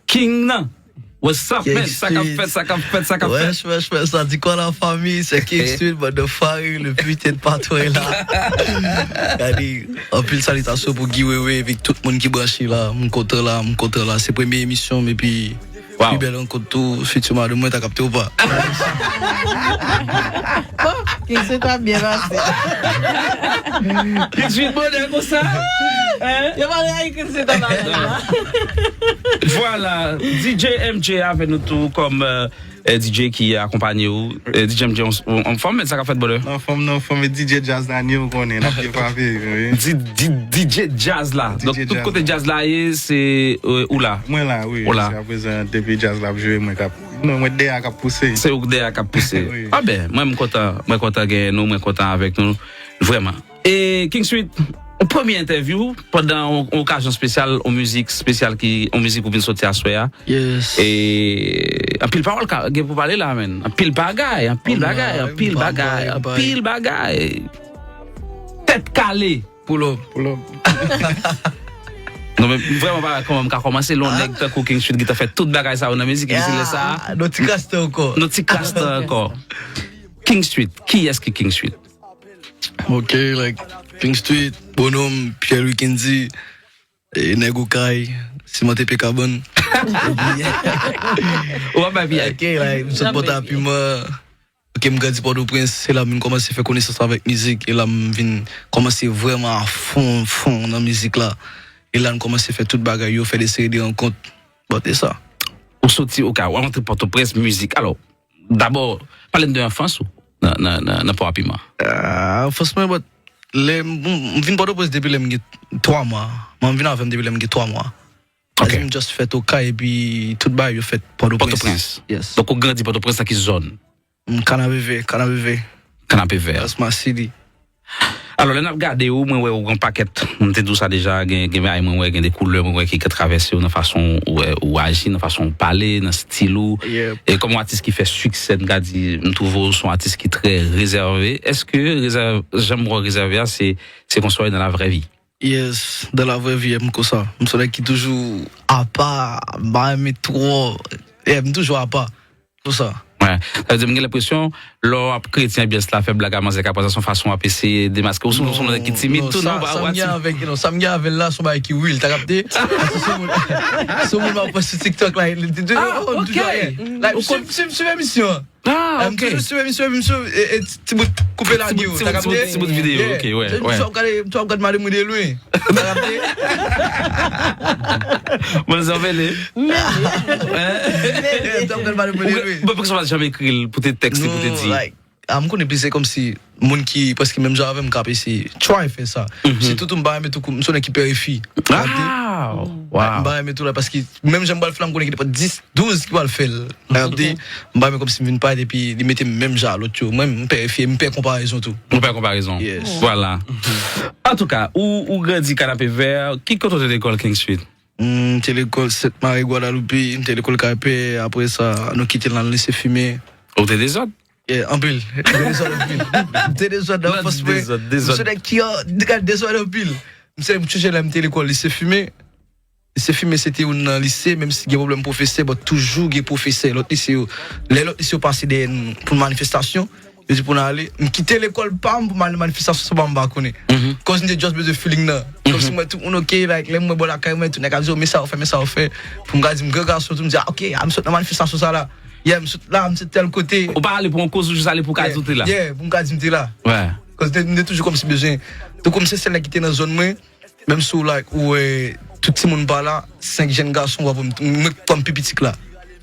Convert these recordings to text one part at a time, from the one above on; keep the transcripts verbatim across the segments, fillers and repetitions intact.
King nan. What's up, man? Sa k ap fèt, sa k ap fèt, sa k ap fèt. Wesh, wesh, wesh, sa di kwa la fami? Se King Street, but the fire, le putain de patron est là. Gade, anpil salitasyon pou Guy Wewe, epi tout moun ki branche la. M kontan la, m kontan la. Se premye emisyon m, epi pi bèl rankont tou, fiti madanm mwen ta kapte ou pa. Bon, King Street ap byen pase. King Street bonè konsa. Hein? Yo pa rayi King Street ap byen. Vwala, D J M J avè nou tou kòm, euh, euh, D J ki akonpanye ou. Euh, D J M J, ou, ou anfòm, men sa k ap fèt, brother? Anfòm, nan fòm, D J djaz la, ni ou konnen, n ap byen frape, wi. D-, D-, D J djaz la. Donk, tout kote djaz la ye, se, euh, ou la. Mwen la, wi. Ou la. Jiska prezan, depi djaz la ap jwe, mwen k ap, non, mwen dèyè a k ap pouse. Se ou k dèyè a k ap pouse. Wi. A ben, mwen, m kontan, mwen kontan genyen nou, mwen kontan avèk nou, vrèman. E King Street, yon premye entèvyou pandan yon, yon okazyon espesyal, yon mizik espesyal ki, yon mizik ou vin soti aswè a. Yes. E anpil pawòl ka gen pou pale la, men. Anpil bagay, anpil bagay, anpil bagay, anpil bagay. Tèt kale. Pull up. Pull up. Non, men vrèman pa kòman m ka kòmanse, lè yon nèg tankou King Street ki ta fè tout bagay sa yo nan mizik, epi se lè sa a, nou ti kras tan ankò. Nou ti kras tan ankò. King Street, kiyès ki King Street? Ok, like, King Street, Bonhomme, Pierre Louis Kendy, e, Nèg Okay, Simon T P Kabann. Ou ap bay piyay. Ok, like, m sot Pòtapiman. Ok, m grandi Pòtoprens, se la m vin kòmanse fè konesans avèk mizik, e la m vin kòmanse vrèman a fon, fon nan mizik la. E la n kòmanse fè tout bagay yo, fè de seri de rankont. Bon, se sa. Ou soti, ok, ou antre Pòtoprens, mizik. Alò, dabò, pale n de anfans ou nan, nan, nan, nan Pòtapiman. Ah, anfans mwen, but, lè m, m vin Pòtoprens depi lè m gen twa mwa. Manman m vin avè m depi lè m gen twa mwa. Ok. Sa di m just fèt Okay epi tout bagay yo fèt Pòtoprens. Pòtoprens. Yes. Donk ou grandi Pòtoprens nan ki zòn? M, Kanapevè, Kanapevè. Kanapevè. That's my city. Alò, lè n ap gade ou, mwen wè ou gen pakèt, m te di w sa deja, gen, gen bagay mwen wè, gen de koulè mwen wè ki, ki travèse w nan fason ou, ou aji, nan fason ou pale, nan stil ou. Yep. E kòm yon atis ki fè siksè, m ka di, m twouve w se yon atis ki trè rezève. Èske rezèv-, jan m wè w rezève a, se, se konsa w ye nan la vrè vi? Yes, dans la vraie vie, m konsa. M se nèg ki toujou apa, m pa renmen twò. Yeah, m toujou apa. Konsa. Wè. Sa vle di, m gen lenpresyon, lè w ap kreye ti anbyans la, fè blag a manzè k ap pran sa, se yon fason w ap eseye demaske w. Ou se yon nèg ki timid tou, non? Sa m gen avèk, non, sa m gen avè l la, se yon bagay ki real, ta kapte? Paske se yon moun, se yon moun m ap wè sou TikTok la, li di, oh, m toujou, yeah. Like, m swiv, swiv, swiv emisyon an. Ah, ok. M toujou swiv emisyon, emisyon, e, e, ti, ti bout koupe la di yo, ta kapte? Ti bout, ti bout videyo, ok, wè, wè. M toujou ap gade, m toujou ap gade Madanm Wi de lwen. Ta kapte? Mwen zanvele. M toujou ap gade Madanm Wi de lwen. Bon, poukisa w pa t janm ekri l pou te tèks li, pou te di? Non, like, ah, m konnen plis se kòmsi moun ki prèske menm jan avè m k ap eseye try fè sa. Sitou tou m pa renmen tou kou, m se yon nèg ki pè refi. Ah, wow. M pa renmen tou la, paske menm jan m pral fè la, m konnen gen nenpòt dis, douz ki pral fè l. Gade, m pa renmen kòmsi m vin parèt epi li mete m menm jan a lòt yo. Mwen, m pè refi, m pè konparezon tou. Ou pè konparezon. Yes. Vwala. Antouka, ou, ou grandi Kanapevè, ki kote w te lekòl King Street? M te lekòl Sent Mari Gwadalope, m te lekòl Kay Pè, apre sa, nou kite l nan lise Fimen. Ou te dezòd? Yeah, anpil. M te dezòd anpil. M te dezòd nan anfans mwen. Dezòd, dezòd. M se nèg ki an, ki dezòd anpil. M se, m sonje lè m te lekòl lise Fimen. Lise Fimen se te youn nan lise, menm si gen pwoblèm pwofesè, but toujou gen pwofesè. Lòt lise yo, lè lòt lise yo pase dèyè n pou manifestasyon, yo di pou n ale. M kite lekòl pa m pou m al nan manifestasyon, se pa m pa konnen. Cause m te just bezwen feeling nan. Kòmsi m wè tout moun ok, like, lè m wè bò lakay mwen, tout nèg ap di, oh, men sa yo fè, men sa yo fè. Pou m ka di m gran gason tou, m di, ah, ok, ah, m sot nan manifestasyon sa la. Yeah, m sot la, m sot tèl kote. Ou pa ale pou yon koz, ou jis ale pou w ka di w te la. Yeah, pou m ka di m te la. Wè. Cause m te, m te toujou kòmsi bezwen. Tankou m se sèl nèg ki te nan zòn mwen, menm si w, like, ou wè tout timoun pa la, senk jèn gason, w ap wè m, mwen kòm pi piti k la.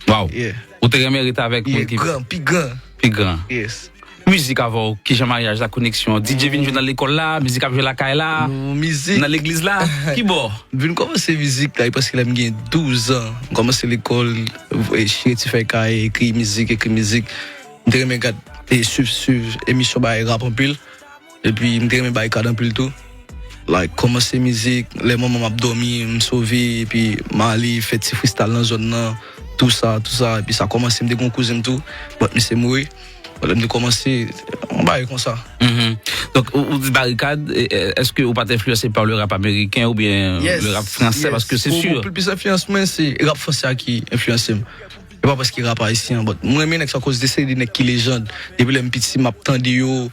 Wow. Yeah. Ou te renmen ret avèk moun ki gran, pi gran. Pi gran. Yes. Mizik avè w, kijan maryaj la, koneksyon? D J vin jwe nan lekòl la, mizik ap jwe lakay la, nan legliz la, ki bò? M vin kòmanse mizik la, e prèske lè m gen douz an. M kòmanse lekòl, e, chire ti fèy kay, ekri mizik, ekri mizik. M te renmen gad, e, swiv, swiv emisyon bagay rap anpil. Epi m te renmen bay kad anpil tou. Like, kòmanse mizik, lè manman m ap dòmi, m sove, epi m ale fè ti freestyle nan zòn nan, tou sa, tou sa. Epi sa kòmanse, m te gen yon kouzen m tou, but misye mouri. Lè m te kòmanse, yon bagay konsa. Donk, ou, ou di Barikad, e, e, èske ou pa t enfliyanse pa le rap ameriken oubyen le rap fransè? Paske se si. Pou plis enfliyans mwen, se rap fransè a ki enfliyanse m. E pa paske rap ayisyen an, but mwen renmen nèg sa akoz de se de nèg ki lejand. Depi lè m piti, m ap tande yo,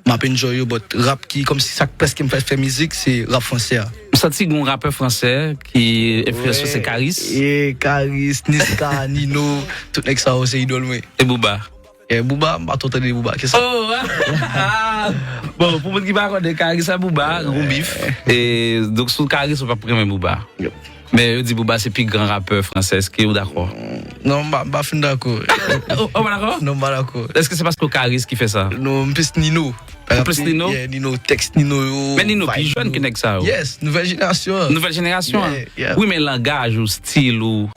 m ap enjoy yo, but rap ki kòmsi sa k prèske m fè fè mizik, se rap fransè a. M santi gen yon rapè fransè ki enfliyans ou se Karis. Yeah, Karis, Niska, Nino, tout nèg sa yo se idòl mwen. E Booba? Yeah, Booba, m pa twò tande Booba, kisa? Oh! Bon, pou moun ki pa konnen, Karis a Booba, gon bif. E, donk, sou Karis, ou p ap renmen Booba. Men yo di Booba se pi gran rapè fransè, èske ou dakò? Non, m pa, m pa fin dakò. Ou pa dakò? Non, m pa dakò. Èske se paske w Karis ki fè sa? Non, m plis Nino. Ou plis Nino? Yeah, Nino, tèks Nino yo. Men Nino pi jèn ke nèg sa yo. Yes, nouvèl jenerasyon an. Nouvèl jenerasyon an. Yeah, yeah. Wi, men langaj ou, stil ou.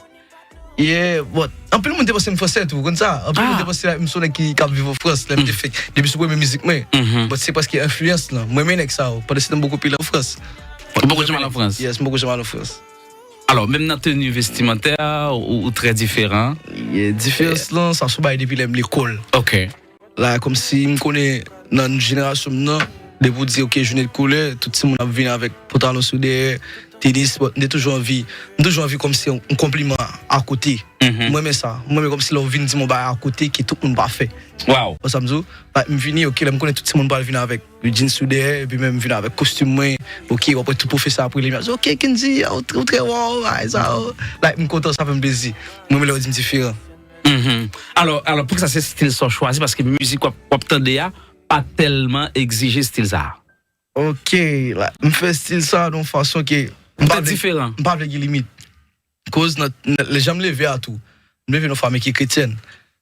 Yeah, but anpil moun te panse m fransè tou, ou konn sa? Anpil moun te panse like, m se yon nèg ki, k ap viv an Frans, lè m te fenk depi sou premye mizik mwen. But se paske enfliyans lan. Mwen renmen nèg sa yo. Pandan se tan m poko pile an Frans. Ou poko janm al an Frans? Yes, m poko janm al an Frans. Alò, menm nan teni vestimantè, ou, ou trè diferan. Yeah, diferans lan, sa sou bagay depi lè m lekòl. Ok. Like, kòmsi m konnen nan jenerasyon m nan, depi w di, ok, jounen de koulè, tout timoun ap vin avèk pantalon sou dèyè, tenis, but m te toujou anvi, m toujou anvi kòmsi yon, yon konpliman akote. M renmen sa. M renmen kòmsi lè w vin di m yon bagay akote ke tout moun pa fè. Wow. Ou sa m di w? Like, m vini, ok, lè m konnen tout timoun pral vin avèk jeans sou dèyè, epi menm m vin avèk kostim mwen, ok, w ap wè tout pwofesè ap rele m, y ap di, ok, Kendy, ou, ou trè wow, bagay sa, oh. Like, m kontan, sa fè m plezi. M renmen lè w di m diferan. Alò, alò, poukisa se stil sa w chwazi? Paske mizik w ap, w ap tande a pa tèlman egzije stil sa a. Ok, la, m fè stil sa a nan yon fason ke m pa vle, m pa vle gen limit. Koz nan, nan, lè jan m leve a tou, m leve nan yon fanmi ki kretyèn.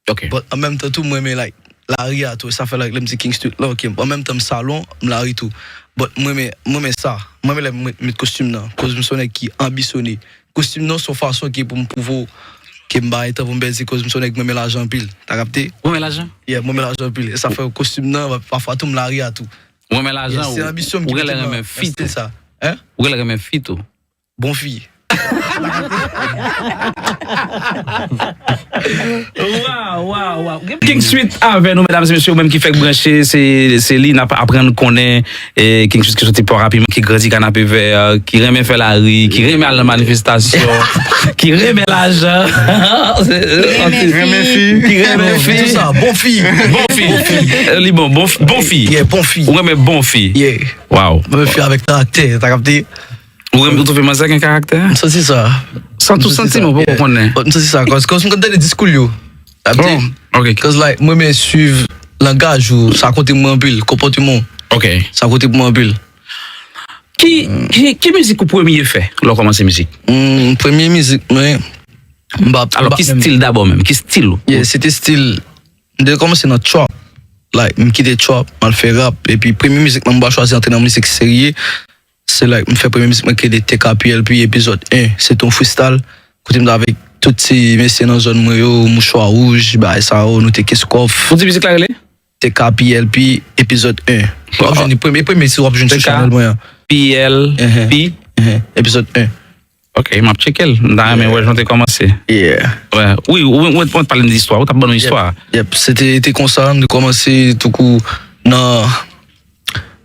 Ok. But an menm tan tou, m renmen, like, lari a tou. Sa fè, like, lè m di King Street la, ok. An menm tan, m salon, m lari tou. But m renmen, m renmen sa. M renmen lè m met, met kostim nan. Koz m se yon nèg ki anbisyone. Kostim nan se yon fason ki pou m pwouve w ke m pa gentan pou m pèdi koz m se yon nèg mwen renmen lajan anpil. Ta kapte? Ou renmen lajan? Yeah, mwen renmen lajan anpil. E sa fè kostim nan, pafwa tou m lari a tou. Ou renmen lajan, ou, ou genlè renmen fi tou. Hein? Ou genlè renmen fi tou. Bon fi. Waw, waw, waw. King Street avè nou, medam e mesye, ou menm ki fèk branche, se, se li n ap aprann konnen. E King Street ki soti Pò Rapiman, ki grandi Kanapevè, ki renmen fè lari, ki renmen al nan manifestasyon, ki renmen lajan. Renmen fi. Ki renmen fi. Tout sa, bon fi. Bon fi. Li bon, bon fi. Bon fi. Yeah, bon fi. Ou renmen bon fi. Yeah. Waw. Bon fi avèk karaktè, ta kapte? Ou renmen, ou twouve manzè gen karaktè? M santi sa. Santi w santi m, ou poko konnen. M santi sa, cause, cause m konn tande diskou l yo. Sa vle di, cause like, mwen renmen swiv langaj ou, sa konte pou mwen anpil, konpòteman w. Ok. Sa konte pou mwen anpil. Ki, ki, ki mizik ou premye fè lè w kòmanse mizik? Hmm, premye mizik mwen, m pa, m pa menm. Alò, ki stil dabò menm? Ki stil ou? Yeah, se te stil, m te kòmanse nan trap. Like, m kite trap, m al fè rap. Epi premye mizik mwen, m pa chwazi antre nan mizik serye. Se like m fè premye mizik mwen ki rele T K P L P epizòd en. Se te yon freestyle. Kote m t avèk tout ti mesye nan zòn mwen yo, Mouchwa Wouj, bagay sa yo, nou te kenn kòf. Ou di mizik la rele? T K P L P epizòd en. W ap jwenn li premye, premye si w ap jwenn sou chanèl mwen an. P L P? Epizòd en. Ok, m ap tcheke l. M ta renmen wè jan w te kòmanse. Yeah. Wi, ou, ou, ou, ou pale m de istwa, ou t ap ban nou istwa. Yep, se te, te konsa, m te kòmanse toukou nan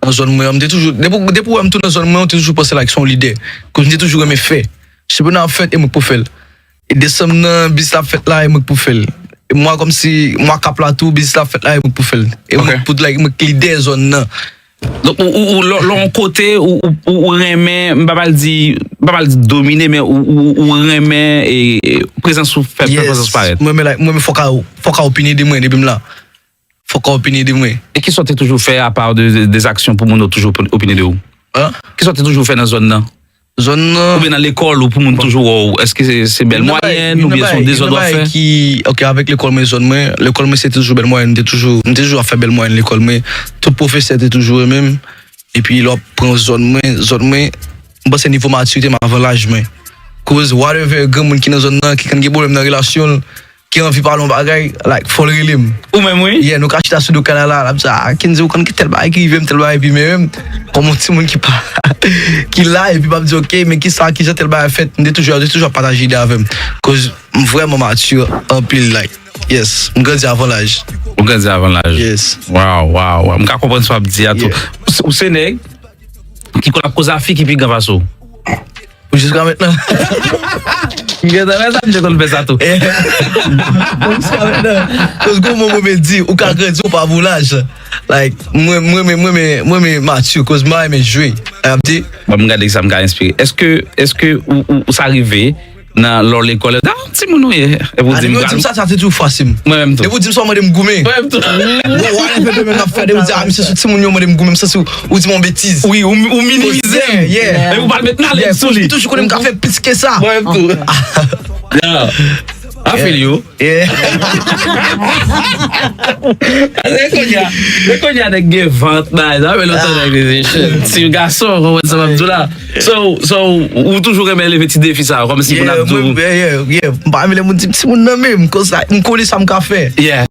nan zòn mwen an, m te toujou, depi, depi w wè m tou nan zòn mwen, ou te toujou panse like se yon lidè. Koz m te toujou renmen fè. Chanpyona ap fèt, e mwen k pou fè l. E desanm nan, biznis la ap fèt la, e mwen k pou fè l. E mwa kòmsi, mwa kap la tou, biznis la ap fèt la, e mwen k pou fè l. E mwen k pou, like, mwen k lidè zòn nan. Donk, ou, ou, ou, lè, lè yon kote, ou, ou, ou, ou renmen, m pa pral di, m pa pral di domine, men ou, ou, ou renmen, e, prezans ou fè, fè prezans ou parèt. Mwen renmen, like, mwen renmen fòk a, fòk a opine de mwen, depi m la. Fòk ou opine de mwen. E kisa w te toujou fè apa de, de, de zaksyon pou moun yo toujou opine de ou? Hein? Kisa w te toujou fè nan zòn nan? Zòn nan. Oubyen nan lekòl ou pou moun toujou wè w? Èske se, se bèl mwayèn oubyen se yon dezòd w ap fè? Ki, ok, avèk lekòl mwen, zòn mwen, lekòl mwen se toujou bèl mwayèn, m te toujou, m te toujou ap fè bèl mwayèn lekòl mwen. Tout pwofesè te toujou renmen m. Epi lè w ap pran zòn mwen, zòn mwen, m panse nivo matirite m avan laj mwen. Koz whatever granmoun ki nan zòn nan, ki konn gen pwoblèm nan relasyon l, ki anvi pale yon bagay, like, fò l rele m. Ou menm, wi? Yeah, nou ka chita sou do kay la, la, l ap di, ah, Kendy, ou konn gen tèl bagay ki rive m, tèl bagay, epi men menm, kòm yon timoun ki pa, ki la, epi m ap di, ok, men kisa, kijan tèl bagay fèt, m te toujou, yo te toujou ap pataje ide avè m. Koz m vrèman mati anpil, like. Yes, m grandi avan laj. Ou grandi avan laj. Yes. Waw, waw, waw. M ka konprann sa w ap di a tou. Yeah. Ou se, ou se nèg ki konn ap koze a fi ki pi gran pase w. Pou jiska mentnan. M gentan wè sa, m te konn fè sa tou. Pou jiska mentnan. Paske mwen, mwen di, ou ka grandi, ou pa pou laj. Like, mwen, mwen, mwen, mwen, mwen, mwen mati, cause mwen renmen jwe. Ap di. Bon, m gade sa m ka enspire. Èske, èske ou, ou, ou sa rive nan lò lekòl? Da, timoun ou ye. Epi ou di m, di m sa, sa te toujou fasil. Mwen menm tou. Depi ou di m sa, ou mande m goumen. Mwen menm tou. Bon, wè, fè de menm ap fè, depi ou di, ah, misye sou timoun yo, mande m goumen, m santi ou di m yon betiz. Wi, ou, ou minimize. Yeah, yeah. Epi ou pa met nalèt sou li. Ou toujou konnen m ka fè plis ke sa. Mwen menm tou. Yeah. I feel you. Yeah. Se kounye a, se kounye a nèg gen vant, bay, sa fè lontan nèg di, shit, ti gason, konprann sa m ap di w la. So, so, ou toujou renmen leve ti defi sa yo, kòmsi moun ap di w. Yeah, yeah, yeah. M pa renmen lè moun di m timoun nan menm, cause m konnen sa m ka fè. Yeah.